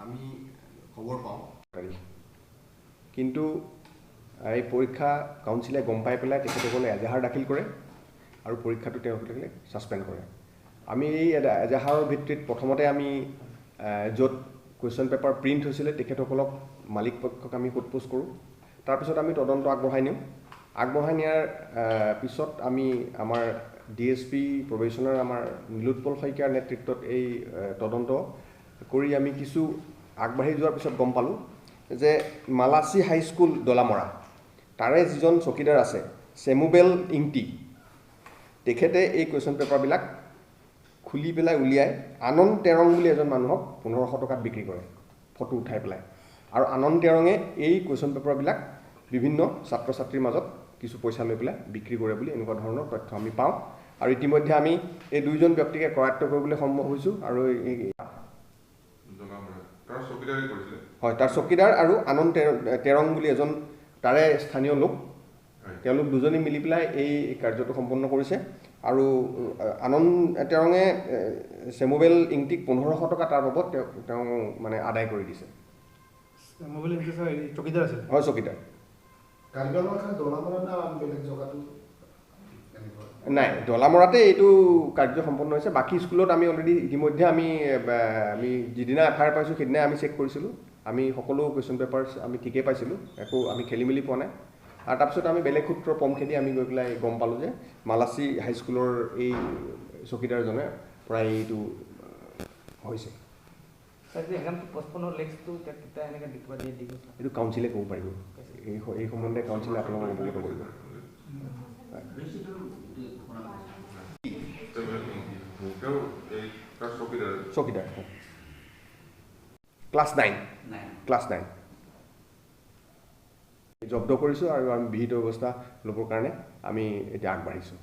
আমি খবৰ পাওঁ। কিন্তু এই পৰীক্ষা কাউন্সিলে গম পাই পেলাই তেখেতসকলে এজাহাৰ দাখিল কৰে আৰু পৰীক্ষাটো তেওঁলোকে ছাছপেণ্ড কৰে। আমি এই এজাহাৰৰ ভিত্তিত প্ৰথমতে আমি য'ত কুৱেশ্যন পেপাৰ প্ৰিণ্ট হৈছিলে তেখেতসকলক মালিক পক্ষক আমি সোধ পোছ কৰোঁ। তাৰপিছত আমি তদন্ত আগবঢ়াই নিওঁ। আগবঢ়াই নিয়াৰ পিছত আমি আমাৰ DSP প্ৰবেশ্যনাৰ আমাৰ নীলোৎপল শইকীয়াৰ নেতৃত্বত এই তদন্ত কৰি আমি কিছু আগবাঢ়ি যোৱাৰ পিছত গম পালোঁ যে মালাচি হাইস্কুল দলামৰা তাৰে যিজন চকীদাৰ আছে চেমুবেল ইংটি, তেখেতে এই কুৱেশ্যন পেপাৰবিলাক খুলি পেলাই উলিয়াই আনন্দ তেৰং বুলি এজন মানুহক 1500 টকাত বিক্ৰী কৰে ফটো উঠাই পেলাই। আৰু আনন্দ তেৰঙে এই কুৱেশ্যন পেপাৰবিলাক বিভিন্ন ছাত্ৰ ছাত্ৰীৰ মাজত কিছু পইচা লৈ পেলাই বিক্ৰী কৰে বুলি এনেকুৱা ধৰণৰ তথ্য আমি পাওঁ। আৰু ইতিমধ্যে আমি এই দুইজন ব্যক্তিকে কৰায়ত্ব কৰিবলৈ সম্ভৱ হৈছোঁ। আৰু হয়, তাৰ চকীদাৰ আৰু আনন্দ তেৰং বুলি এজন তাৰে স্থানীয় লোক, তেওঁলোক দুজনী মিলি পেলাই এই কাৰ্যটো সম্পন্ন কৰিছে। আৰু আনন্দ তেৰঙে চেমুবেল ইংটিক 1500 টকা তাৰ বাবদ তেওঁ মানে আদায় কৰি দিছে। হয়, চকীদাৰ। নাই, দলামৰাতে এইটো কাৰ্য সম্পন্ন হৈছে। বাকী স্কুলত আমি অলৰেডি ইতিমধ্যে আমি আমি যিদিনা এফ I R পাইছোঁ সেইদিনাই আমি চেক কৰিছিলোঁ। আমি সকলো কুৱেশ্যন পেপাৰ্ছ আমি ঠিকেই পাইছিলোঁ, একো আমি খেলি মেলি পোৱা নাই। আৰু তাৰপিছত আমি বেলেগ সূত্ৰৰ পম খেদি আমি গৈ পেলাই গম পালোঁ যে মালাচি হাইস্কুলৰ এই চকীদাৰজনে প্ৰায় এইটো হৈছে। এইটো কাউন্সিলে ক'ব পাৰিব, এই সম্বন্ধে কাউন্সিলে আপোনালোকক অৱগত কৰিব। চকীদাৰ ক্লাছ 9 জব্দ কৰিছোঁ আৰু আমি বিহিত ব্যৱস্থা ল'বৰ কাৰণে আমি এতিয়া আগবাঢ়িছোঁ।